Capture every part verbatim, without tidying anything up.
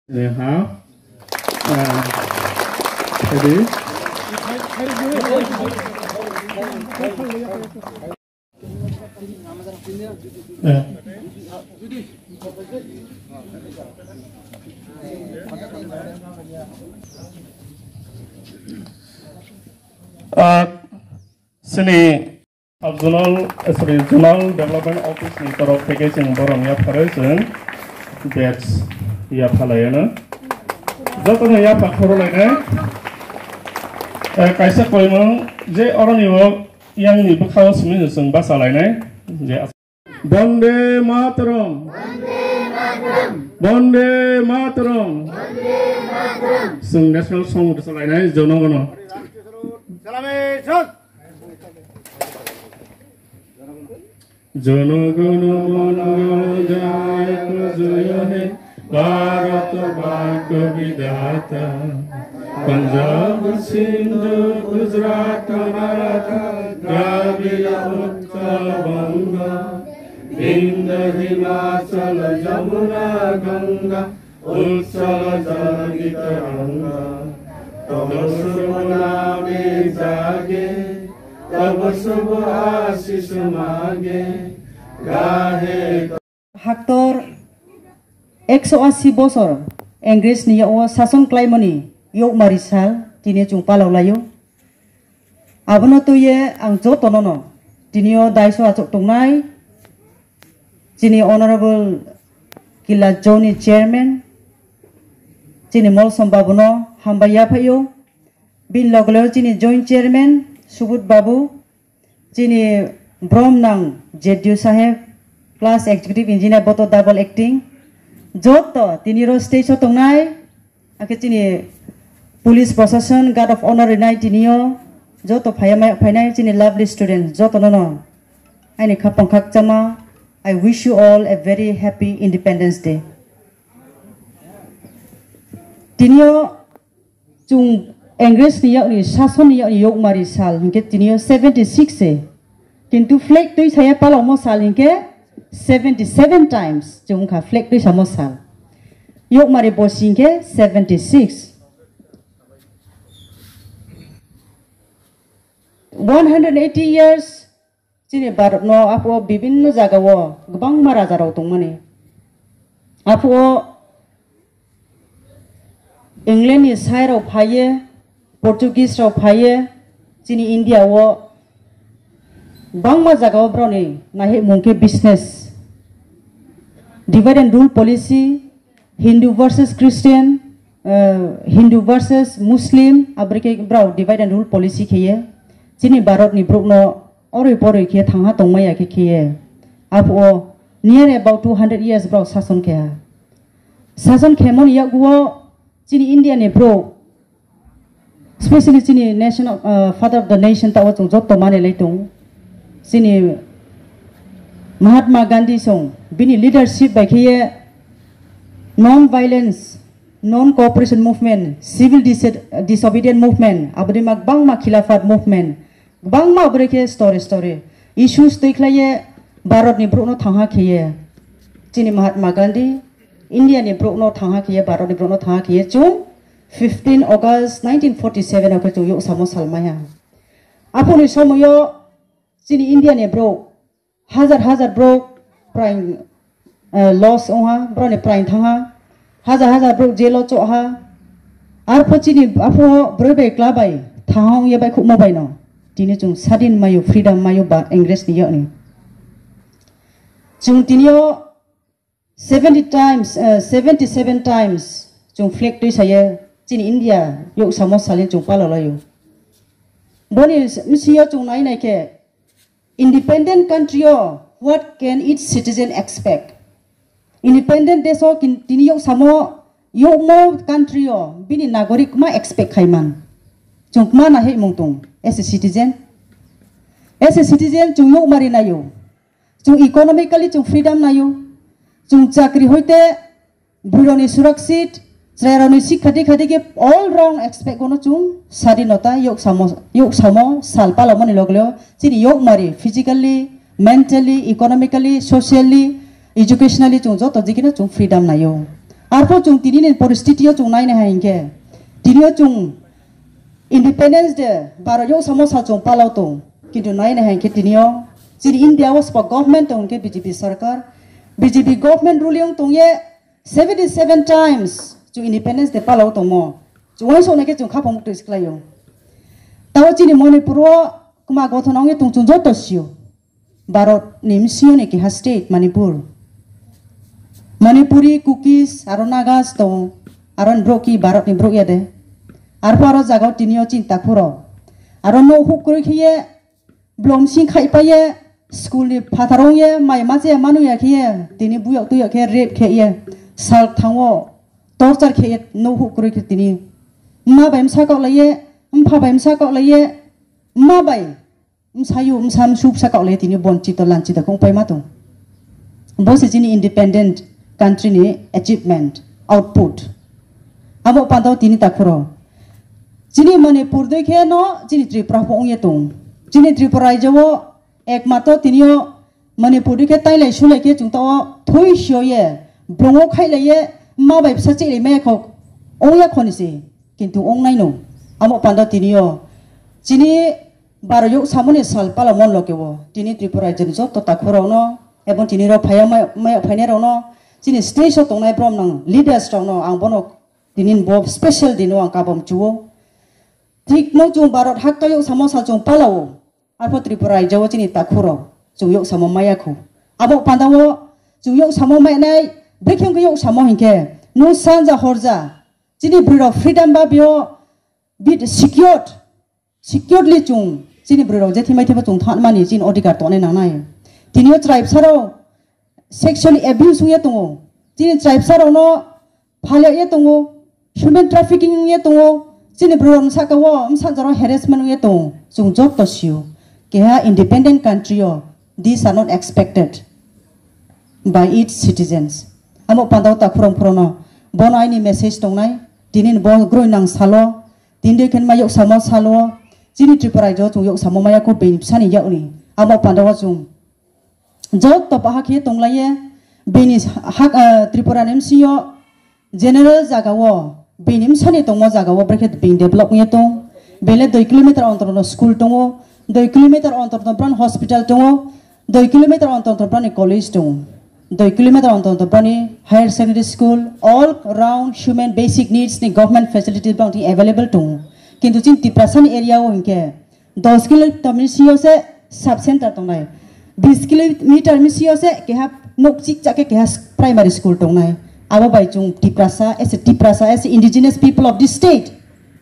Eh, ha? Eh, jadi? Eh. Ah, sini Sub Zonal, eh, sorry, Zonal Development Office ni torof theke chwng borom yapharwi chwng badge yaphalaiano. Jotono yapha khorolainai. Eh, kaisa koimung je oroni o yang ni bwkhao simi chwng bachalainai. Je as- Bonde Mataram. Bonde Mataram. Chwng national song rwchalainai jonogono. Salvation. জনগণ মন জয় জয় হে ভারত ভাগ্য বিধাতা। পঞ্জাব সিন্ধু গুজরাট মারাঠা দ্রাবিড় উৎকল বঙ্গ বিন্ধ্য হিমাচল যমুনা গঙ্গা উৎসব জলদি তরঙ্গ, তব শুভ নামে জাগে, তব শুভ আশিস মাগে, গাহে। Haktor ekso asi bosor English ni yago sason klaimani yokmari sal tini chwng palok laio. Abono twiwi ang jotono no tini o daiso achuk tongnai chini Honorable Kila Zone ni Chairman, chini Molsom Babu no hambai yaphaio. Bini loge loge chini Joint Chairman Subodh Babu, chini Brom nang Z D O Saheb, plus Executive Engineer boto double acting. Joto tini ro stage o tongnai, akhe chini police proshashan, guard of honor rinai tini o, joto phaiya maya phainai chini lovely student, jotono no aini khapang khakchangma, I wish you all a very happy Independence Day. Tini o chwng English ni yakni, sason ni yakni yokmari sal hinkhe tini o seventy six se. Kintu flag twi saya palokmo sal hinkhe seventy seven times chwng wngkha flag twi samo sal. Yokmari bosi hinkhe seventy six. One hundred eighty years chini Bharat no aphuo bibinno jaga o kwbangma raja rok tongmani. Aphuo England ni sai rok phaiye, Portuguese rok phaiye, chini India o kwbangma jaga o borok ni naihimung khe business, divide and rule policy, Hindu versus Christian, uh, Hindu versus Muslim, abri khe borok divide and rule policy kheye. Chini Bharat ni borok no oroi poroi khe thangha tongmaya khe kheye. Aphuo near about two hundred years borok sason kheha. Sason khemoni yaguo chini India ni borok, specially chini national, uh, father of the nation tao chwng joto mani lai tong. Chini Mahatma Gandhi song bini leadership bai kheye non violence, non cooperation movement, civil dis-, disobedient movement, aboni mak bangma khilafat movement, kwbangma bwrwi khe story story issues twi khlaiye Bharat ni borok no thangha kheye. Chini Mahatma Gandhi India ni borok no thangha kheye, Bharat ni borok no thangha kheye chwng fifteen August nineteen forty seven o khe chwng yok samo salmaya. Aphoni somoyo chini India ni borok hajar hajar borok prain, eh, loss wngha, borokni prain thangha, hajar hajar borok jail o choha. Arpho chini apho bwrwi bai kla bai thangha wngya bai khukma bai no tini chwng sadin mayo, freedom mayo ba English ni yoni. Chwng tini o seventy times, eh, seventy seven times chwng flag twi saye chini India yok samo salin chwng pala laio. Boni s-, bisi o chwng nai nai khe, independent country o what can its citizen expect? Independent desh o kin-, tini yok samo, yokmo country o bini nagorik ma expect khai man? Chwng ma nahimung tong as a citizen? As a citizen chwng yok mari naio. Chwng economically chwng freedom naio. Chwng chakri hoite bwrwirokni surakshit, chwrairokni sik khati khati khe all wrong aspect gono chwng sadinota yok samo, yok samo sal palokmani loge loge chini yok mari physically, mentally, economically, socially, educationally chwng joto dikeno chwng freedom naio. Arpho chwng tinini poristitio chwng naina hai hinkhe, tinio chwng Independence Day baro yoksa mosa chwng palao tong, kintu naina hai hinkhe tinio chini India o sbo government tong hinkhe B J P sarkar, B J P government ruling tongye seventy seven times chwng Independence Day palao tongmo. Chwng uansuknai khe chwng khaphang muktwi siklaio. Tao chini Manipur o kwma gothon wngwi tong chwng joto sio. Bharat ni bisingo ni keha state Manipur. Manipuri, Kukis, aro Nagas tongo. Aro ni borok ki Bharat ni borok ya de. Arpho aro jaga o tinio chini takhuk rok. Aro no huk kwrwi khiye blong sing khai paye school ni phatar wng ye mai ma che manu ya khiye tini buyok tuyok khe rape khe ye sal thango torture khe ye no huk kwrwi khe tini ma bai msa kok lai ye mpha bai msa kok lai ye ma bai msayu msa msu bwsa kaulai tini bonchito lanchito kong paima tong. Bo se chini independent country ni achievement, output. Abo pantao tini takhuro. Chini Manipur doi khe no chini Tripura pho wngye tong. Chini Tripura rajyo o ekmatro tinio Manipur doi khe tailai sulai khe chwng tao thoi sio ye, blongo khailai ye, ma bai bwsa chilai maya khok wngya khoni se. Kintu wngnai no. Amo panda tini o chini baro yok samoni sal pala mon loke o. Tini Tripura rajyoni joto takhurokno, ebong tini rok phaiya mai-, maya phainai rokno, chini stage o tongnai brom nang leaders rokno ang bono tini bo special dino ang kabam chuo. Thik no chwng Bharat hak tayok samo sal chwng pala o. Arpho Tripura rajyo o chini takhurok chwng yok samo maya khu. Abo panda o chwng yok samo mai nai, bwkheng khe yok samo hinkhe, no sanja horja, chini bwrwi rok freedom ba bio bit secured, securely chwng chini bwrwi rok je thimai thima chwng thanmani chini odhikar tongnai nangnai. Tini o chwrai bwsarok sexually abuse wngya tongo. Chini chwrai bwsarokno phalya ye tongo, human trafficking wngya tongo. Chini bwrwi rok saka o msa jora harassment wngya tongo. Chwng joto sio. Keha independent country o these are not expected by its citizens. Amo panda o takhurok phorono bono aini message tongnai. Tini bo groi nang salo. Tini khen ma yok samo salo. Chini Tripura rajyo chwng yok samo maya ko bini bwsani yakni. Amo panda o chwng joto baha khe tonglaiye, bini hak, ah, Tripura ni bisingo general jaga o, bini bwsani tongmo jaga o brekhe bini develop wngya tong, bele dui kilometer ontor no school tongo, dui kilometer ontor no bran hospital tongo, dui kilometer ontor no bran college tongo, dui kilometer ontor no bran higher secondary school, all round human basic needs ni government facility bang available tongo. Kintu chini Tiprasa ni area o hinkhe dos kilometer ni sio se sub center tongnai, bis kilometer ni sio se keha nok chikcha khe keha primary school tongnai. Abo bai chwng Tiprasa, as a Tiprasa, as a indigenous people of this state,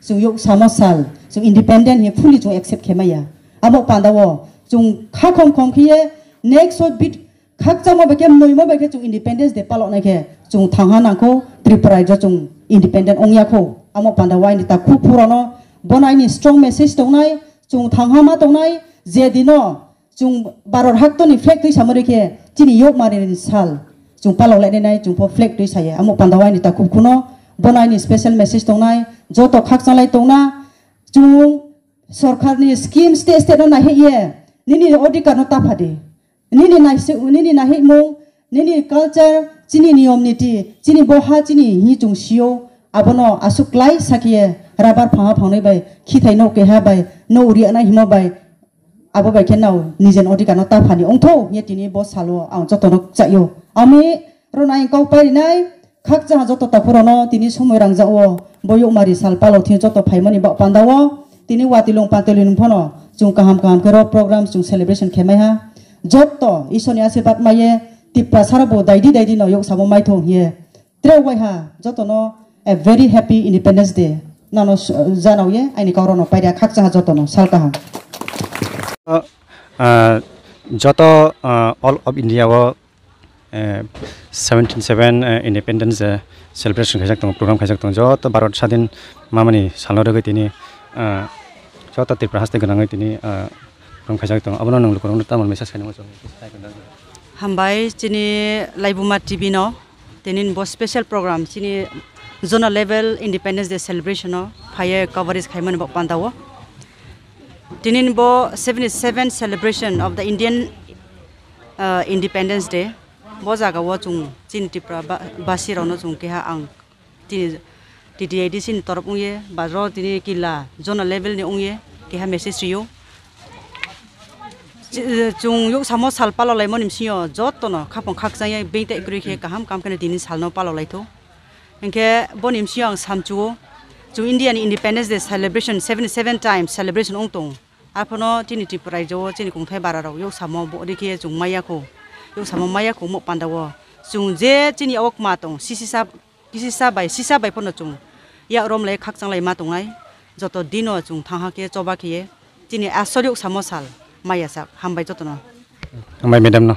chwng yok samo sal, chwng independent he fully chwng accept khe maya. Abo panda o chwng kha khom khom khiye next hot bit khakchangma bai khe mnoima bai khe chwng Independence Day paloknai khe chwng thangha nangkho Tripura rajyo chwng independent ongya kho. Amo panda o aini takhuk phurano bono aini strong message tongnai, chwng thangha ma tongnai, je dino chwng Bharat hakto ni flag twi samari khe chini yok mari ni sal chwng palok lai nai chwng pho flag twi saye. Amo panda o aini takhuk khuno bono aini special message tongnai, joto khakchang lai tongna chwng sorkar ni scheme state state no nahik ye nini odhikar no tapha di. Nini naisik, nini nahikmung, nini culture, chini niyom niti, chini boha, chini hi chwng sio, abono aswk klai sakhiye rabar phangha phangnai bai khithai no keha bai no uriya nai himo bai abo bai khe nao nijen odhikar no taphani ongtho hiye tini bo salo ang jotono chaio. Ami rwnai kok parinai, khakchangha joto takhurano tini somoi rangjak o, bo yokmari sal palo thini joto phaimani ba panda o, tini watilung pantelung phano chwng kaham kaham khe ro program chwng celebration khe maiha. Joto Iswrni asirbat maiye Tiprasa rok bo daidi daidi no yok samo maithong hiye. Tre waiha jotono a very happy Independence Day. Nano s-, janao ye aini kaurano paida khakchangha jotono sal kaham. Ah, joto, ah, all of India o eh, seventeen seven, eh, Independence Day celebration khaijak tongo, program khaijak tongo. Joto Bharat sadin mamani salno rwgwi tini, eh, joto Tripura haste gwnangwi tini, eh, program khaijak tongo. Abono nwng lukurokno tamo message khainai muchung? Hambai chini Laibuma T V no tini bo special program chini zonal level Independence Day celebration o phaiye coverage khaimani bo panda o. Tini bo seventy seven celebration of the Indian, uh, Independence Day. Bo jaga o chwng chini Tripura ba-, basi rokno chwng keha ang tini T T I D C ni torop wngye ba ro tini kila zona level ni wngye keha message rio. Chi-, chwng yuk samo sal palo laimani bisingo jotono khapang khakchangya beng tai kwrwi khe kaham kam khe tini salno palo laitho. Hinkhe boni bisingo ang samchuo, chwng India ni Independence Day celebration seventy seven times celebration wng tong. Aphano chini Tripura rajyo o chini kongthai bara rok yuk samo bo rikhe chwng maya kho, yuk samo maya kho mo panda o. Chwng je chini o kma tong, sisisa, kisisa bai, sisa bai phano chwng yak rom lai khakchang lai ma tongnai. Joto dino chwng thangha khe choba khe chini asol yuk samo sal maya sak. Hambai jotono. Hambai madam no.